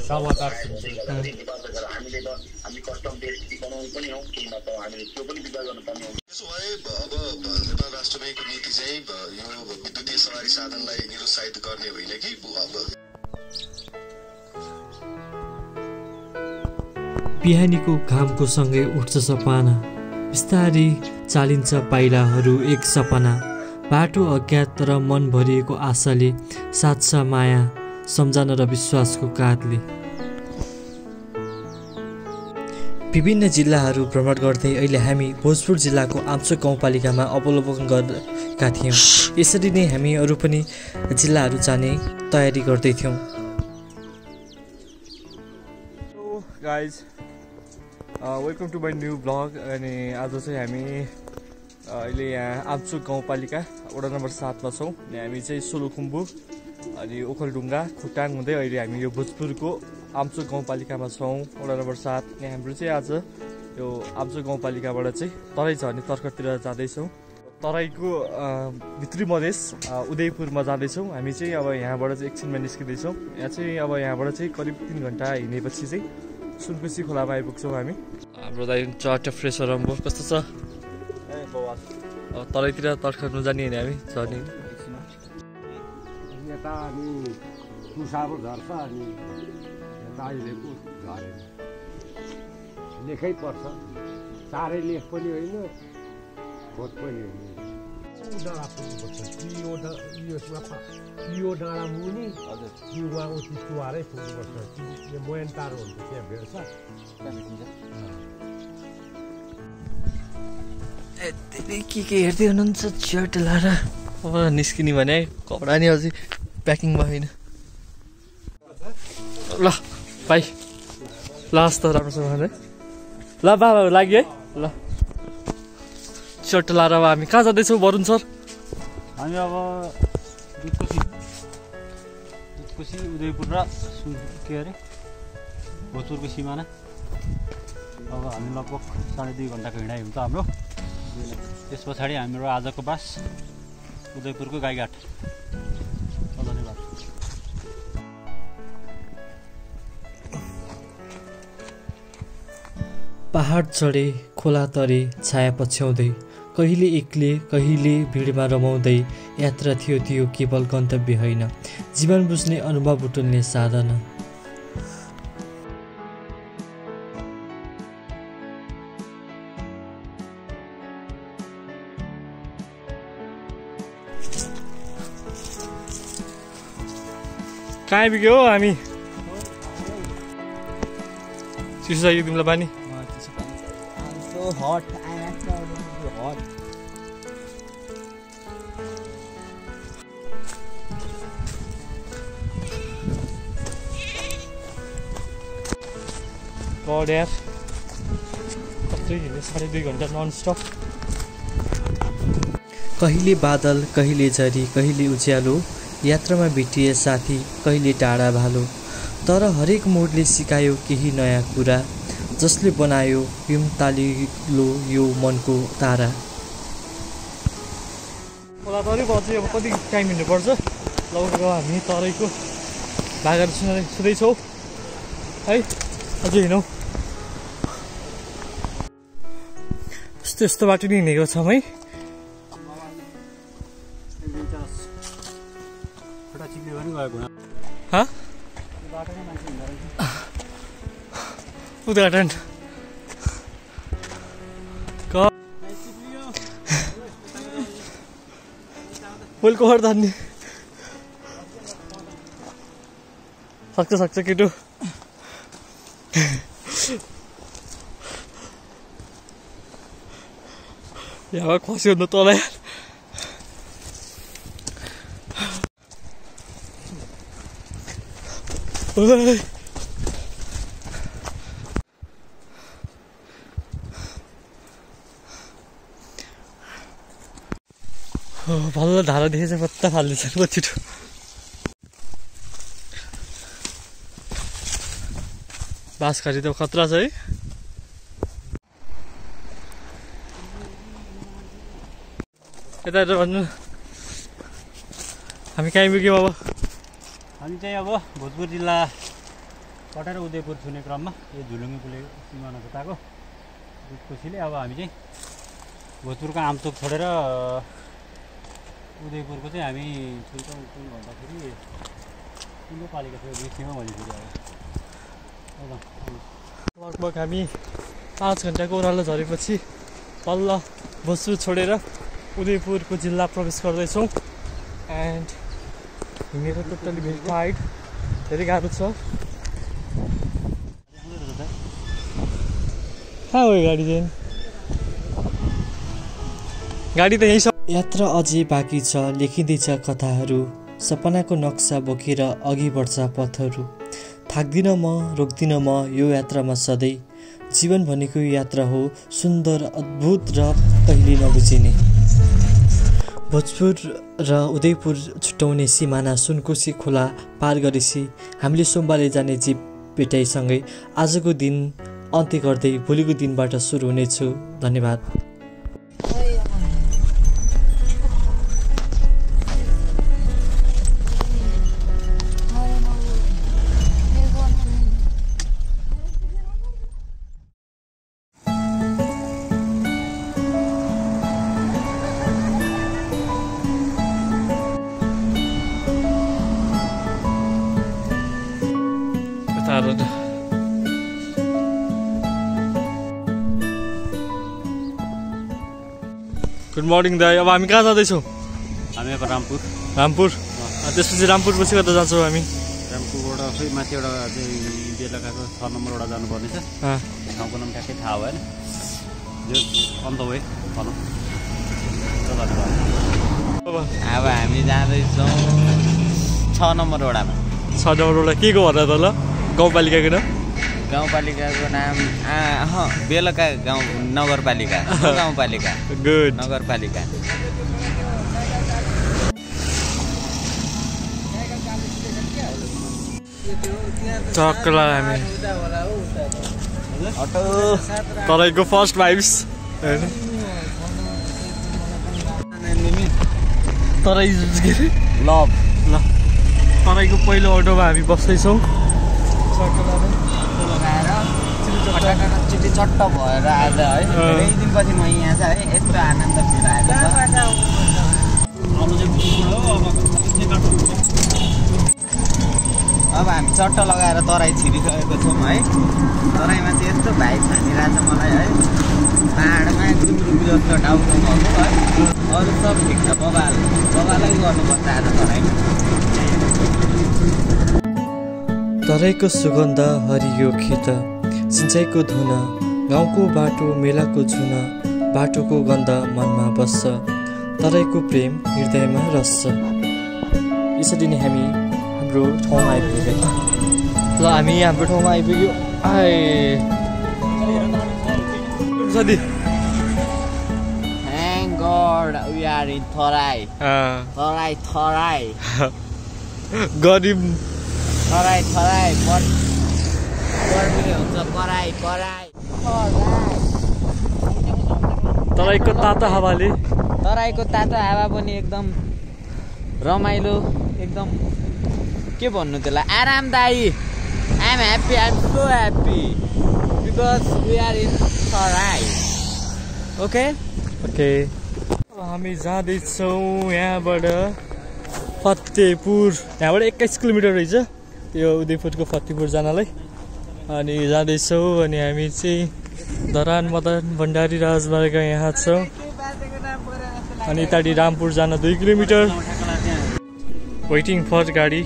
समाचार हामी कस्टम देश इकोनोमी पनि हौ केही मात्र हामीले त्यो पनि विचार गर्नुपर्ने हो। त्यसो भए अब नेपाल राष्ट्र ब्याङ्कको नीति चाहिँ यो विद्युतीय सवारी साधनलाई निरुत्साहित गर्ने होइन कि अब बिहानीको घामको सँगै उठ्छ सपना, बिस्तारी चालिन्छ पाइलाहरू एक सपना। बाटो अज्ञात तर मन भरिएको आशाले, साथ माया सम्झना र विश्वासको काँधले। विभिन्न जिल्लाहरू भ्रमण गर्दै अहिले हामी भोजपुर जिल्लाको आम्चोक गाउँपालिकामा अवलोकन गरेका थियौँ। यसरी नै हामी अरू पनि जिल्लाहरू जाने तयारी गर्दैथ्यौँ। Guys welcome to my new blog. अनि आज चाहिँ हामी अहिले यहाँ आम्चोक गाउँपालिका वडा नम्बर 7 मा छौँ। अनि हामी चाहिँ सोलुखुम्बु अनि ओखलढुङ्गा खुटाङ हुँदै अहिले हामी यो भोजपुरको आम्चोक गाउँपालिकामा छौँ, वडा नम्बर 7। अनि हाम्रो चाहिँ आज यो आम्चोक गाउँपालिकाबाट चाहिँ तराई झर्ने तर्कतिर जाँदैछौँ। तराईको भित्री मधेस उदयपुरमा जाँदैछौँ हामी चाहिँ। अब यहाँबाट चाहिँ एकछिनमा निस्किँदैछौँ। यहाँ चाहिँ अब यहाँबाट चाहिँ करिब 3 घन्टा हिँडेपछि चाहिँ सुनकुसी खोलामा आइपुग्छौँ हामी। हाम्रो दाइ चट्ट फ्रेस रम्बो कस्तो छ? तराईतिर तर्काउनु जाने होइन हामी झर्ने। यता अनि तुसारो झर्छ अनि यता अहिलेको झरेन। लेखै पर्छ, चारै लेख पनि होइन खोज पनि होइन। डाँडा पुग्नुपर्छ, यो डाँडा मुनि हजुर यो उहाँको चितुवारै पुग्नुपर्छ। यो मोयन टाढो हुन्छ, त्यहाँ भेट्छ। के हेर्दै हुनुहुन्छ चट लाएर? अब निस्किने भने कपडा नि अझै प्याकिङमा होइन। ल भाइ ल त राम्रोसँग है। ल बाबा लाग्यो है। ल चट लाएर अब हामी कहाँ जाँदैछौँ वरुण सर? हामी अब दुधकोशी उदयपुर र के अरे भोजपुरको सिमाना। अब हामी लगभग 2.5 घन्टाको हिँडाइ हुन्छ हाम्रो। त्यस पछाडि हाम्रो आजको बास उदयपुरको गाईघाट। धन्यवाद। पहाड चढे खोला तरे छाया पछ्याउँदै, कहिले एक्लै कहिले भिडमा रमाउँदै। यात्रा थियो त्यो केवल गन्तव्य होइन, जीवन बुझ्ने अनुभव बटुल्ने साधन। कहाँ आइपुग्यो हो हामी? चिसो चाहियो तिमीलाई पानी? गड यार कत्रै हिँड्यो, 2.5 घन्टा नन स्टप। कहिले बादल कहिले झरी कहिले उज्यालो, यात्रामा भेटिए साथी कहिले टाढा भालो। तर हरेक मोडले सिकायो केही नयाँ कुरा, जसले बनायो हिमतालिलो यो मनको तारा। खोला तरै पर्छ। अब कति टाइम हिँड्नुपर्छ? लगभग हामी तराईको भागहरू सुन्दैछौँ है। अझै हिँडौँ। यस्तो बाटो नि हिँडेको छौँ है। उद्घाटन फुलको हर्दान्ने सक्छ केटो। यहाँ खस्यो न तल यार। भल्ल धारा देखेछ पत्ता फाल्दैछ छिटो। बाँसघारी त खतरा छ है। यता भन्नु हामी कहीँ पुग्यौँ अब? हामी चाहिँ अब भोजपुर जिल्ला कटेर उदयपुर छुने क्रममा यो झुलुङ्गे पुले सिमाना जताको खुसीले अब हामी चाहिँ भोजपुरको आमचोक छोडेर उदयपुरको चाहिँ हामी छुन्छौँ भन्दाखेरि कुनै पालिका थियो बिचमा मैले फेरि अब लगभग हामी 5 घन्टाको ओह्रालो झरेपछि तल्ल भोजपुर छोडेर उदयपुरको जिल्ला प्रवेश गर्दैछौँ एन्ड हिँडेर टोटली भेरी टायर्ड धेरै गाह्रो छ कहाँ गयो गाडी चाहिँ गाडी त यही छ यात्रा अझै बाँकी छ लेखिँदैछ कथाहरू सपनाको नक्सा बोकेर अघि बढ्छ पथहरू थाक्दिन म रोक्दिन म यो यात्रामा सधैँ जीवन भनेको यात्रा हो सुन्दर अद्भुत र कहिले नबुझिने भोजपुर र उदयपुर छुट्याउने सिमाना सुनकोशी खोला पार गरेपछि हामीले सोमबारे जाने जीप भेटाइसँगै आजको दिन अन्त्य गर्दै भोलिको दिनबाट सुरु हुनेछु धन्यवाद गुड मर्निङ दाइ अब हामी कहाँ जाँदैछौँ हामी अब रामपुर त्यसपछि रामपुरपछि कता जान्छौँ हामी रामपुरबाट फेरि माथि एउटा बेलुकाको 6 नम्बर वटा जानुपर्ने छ ठाउँको नाम ठ्याक्कै थाहा भएन जो अन द वे भनौँ अब हामी जाँदैछौँ 6 नम्बर वडामा 6 नम्बर वडा के को भन्छ त ल गाउँपालिकाको नाम गाउँपालिकाको नाम बेलुका गाउँ नगरपालिका गाउँपालिका गुड नगरपालिका चक्ला हामी तराईको फर्स्ट भाइब्स तराई लभ ल तराईको पहिलो अटोमा हामी बस्दैछौँ चिटी चट्ट भएर आज है धेरै दिनपछि म यहाँ छ है यस्तो आनन्द फिल आएको अब हामी चट्ट लगाएर तराई छिरिसकेको छौँ है तराईमा चाहिँ यस्तो भाइ छानिरहेछ मलाई है पाहाडमा एकदम रुपी जस्तो टाउको भएको है अरू सब ठिक छ बबालै गर्नुपर्छ आज तराईमा तराईको सुगन्ध हरियो खेत सिँचाइको धुन गाउँको बाटो मेलाको झुन बाटोको गन्ध मनमा बस्छ तराईको प्रेम हृदयमा रस्छ यसरी नै हामी हाम्रो ठाउँमा आइपुग्यौँ ल हामी हाम्रो ठाउँमा आइपुग्यो साथी Thank God we are in Tharai. Tharai. गरिब Tharai. गर्मी हुन्छ कराई. तराईको तातो हावाले तराईको तातो हावा पनि एकदम रमाइलो एकदम के भन्नु त्यसलाई आरामदायी I'm so happy because we are in Tharai. Okay? हामी जाँदैछौँ यहाँबाट फतेहपुर यहाँबाट 21 किलोमिटर रहेछ त्यो उदयपुरको फतेहपुर जानलाई अनि जाँदैछौँ अनि हामी चाहिँ धरान मदन भण्डारी राजमार्ग यहाँ छौँ अनि यताडि रामपुर जान 2 किलोमिटर वेटिङ फर गाडी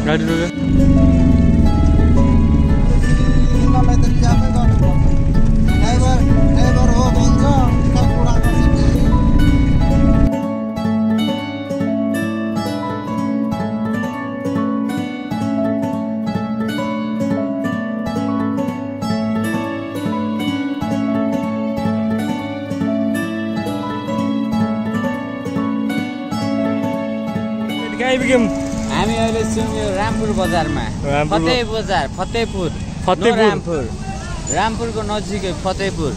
गाडी रोक्यो हामी अहिले छौँ यो रामपुर बजारमा फतेहपुर रामपुरको नजिकै फतेहपुर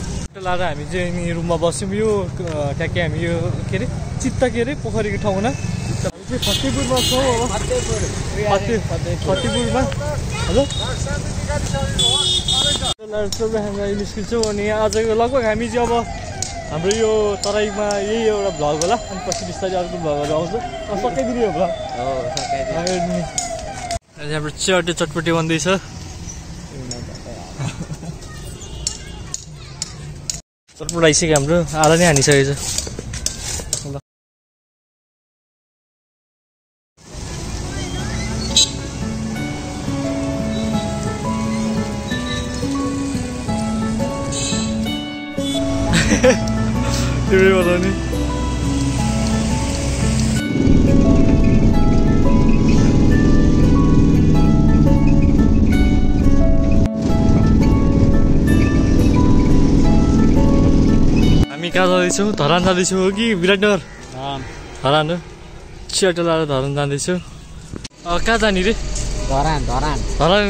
लाएर हामी चाहिँ रुममा बस्यौँ यो ट्याक्कै हामी यो के अरे चित्त के अरे पोखरीको ठाउँमा फतेपुरमा छौँ अब फतेपुरमा हेलो हामी निस्किन्छौँ अनि आजको लगभग हामी चाहिँ अब हाम्रो यो तराईमा यही एउटा भ्लग होला अनि पछि बिस्तारै अर्को भ्लगहरू आउँछ सकाइदिने हो भ्लग हाम्रो च्याटे चटपटी बन्दैछ चटपट आइसक्यो हाम्रो आधा नै हानिसकेको छ तिमीले बताउने हामी कहाँ जाँदैछौँ धरान जाँदैछौँ हो कि विराटनगर धरान हो च्याटो लाएर धरान जाँदैछौँ कहाँ जाने रे धरान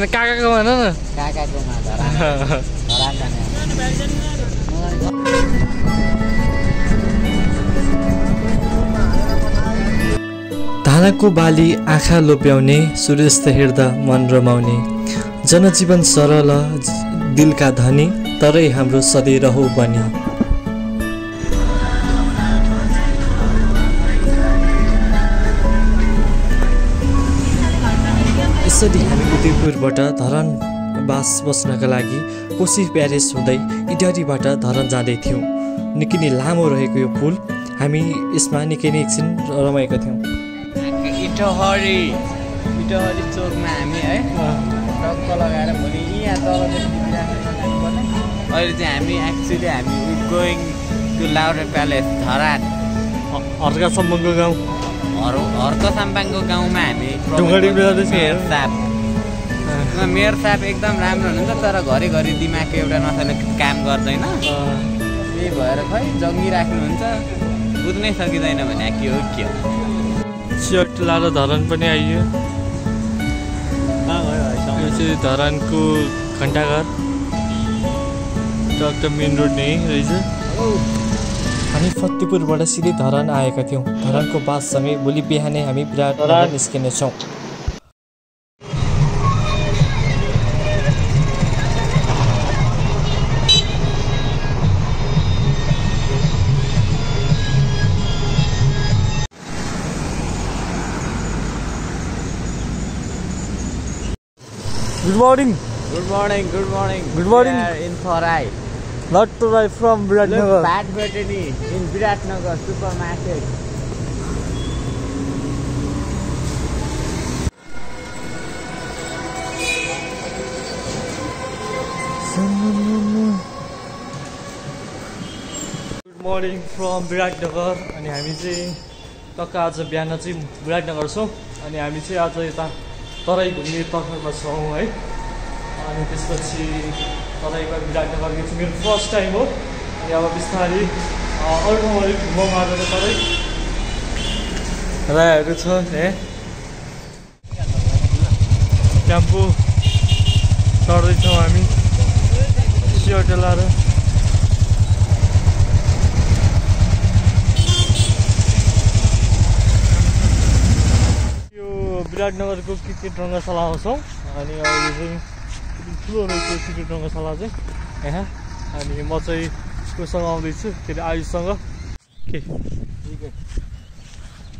काकाको भन न काकाकोमा धरान जाने धानाको बाली आँखा लोभ्याउने सूर्यास्त हेर्दा मन रमाउने जनजीवन सरल दिलका धनी तरै हाम्रो सधैँ रहौ बनी यसरी हामी उदयपुरबाट धरान बास बस्नका लागि कोशी प्यारेस हुँदै इटहरीबाट धरान जाँदै थियौँ निकै नै लामो रहेको यो पुल हामी यसमा निकै नै एकछिन रमाएका थियौँ इटहरी चोकमा हामी है टक्क लगाएर भोलि यहाँ तलदेखि अहिले चाहिँ हामी एक्चुली हामी going to Laure palace Dharan Harka सम्बन्धको गाउँ हर्क साम्पाङको गाउँमा हामी मेयर साहब एकदम राम्रो हुनुहुन्छ तर घरिघरि दिमागको एउटा नसाले काम गर्दैन त्यही भएर खै जङ्गी राख्नुहुन्छ बुझ्नै सकिँदैन भने के हो च्याट लाएर धरान पनि आइयो यो चाहिँ धरानको घन्टाघर टक्क मेन रोड नै रहेछ हामी फतेपुरबाट सिधै धरान आएका थियौँ धरानको बाससँगै भोलि बिहानै हामी Biratnagar निस्किनेछौँ Good morning. Good morning. Good morning. We are in Thorai. Not Thorai, from Viratnagar. Bad Botany in Viratnagar supermarket. Good morning from Viratnagar. अनि हामी चाहिँ टक्क आज बिहान चाहिँ विराटनगर छौँ अनि हामी चाहिँ आज यता तराई घुम्ने तर्फमा छौँ है अनि त्यसपछि तराईमा विराटनगर यो चाहिँ मेरो फर्स्ट टाइम हो अनि अब बिस्तारै अर्को अलिक घुम्न मार्दैन तराई राईहरू छ है टेम्पो चढ्दैछौँ हामी सियोटो लाएर विराटनगरको क्रिकेट रङ्गशालामा छौँ अनि अहिले चाहिँ ठुलो रहेछ क्रिकेट रङ्गशाला चाहिँ यहाँ अनि म चाहिँ कोसँग आउँदैछु के अरे आयुषसँग के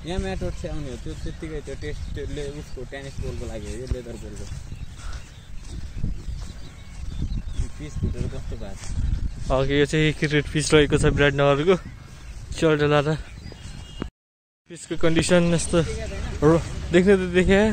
यहाँ म्याटोर चाहिँ आउने हो त्यो त्यत्तिकै त्यो टेस्टले उसको टेनिस बलको लागि यो लेदर बलको पिस फुटेर कस्तो भएको अघि यो चाहिँ क्रिकेट पिच रहेको छ विराटनगरको चल्डला र पिचको कन्डिसन यस्तो देख्ने त देखेँ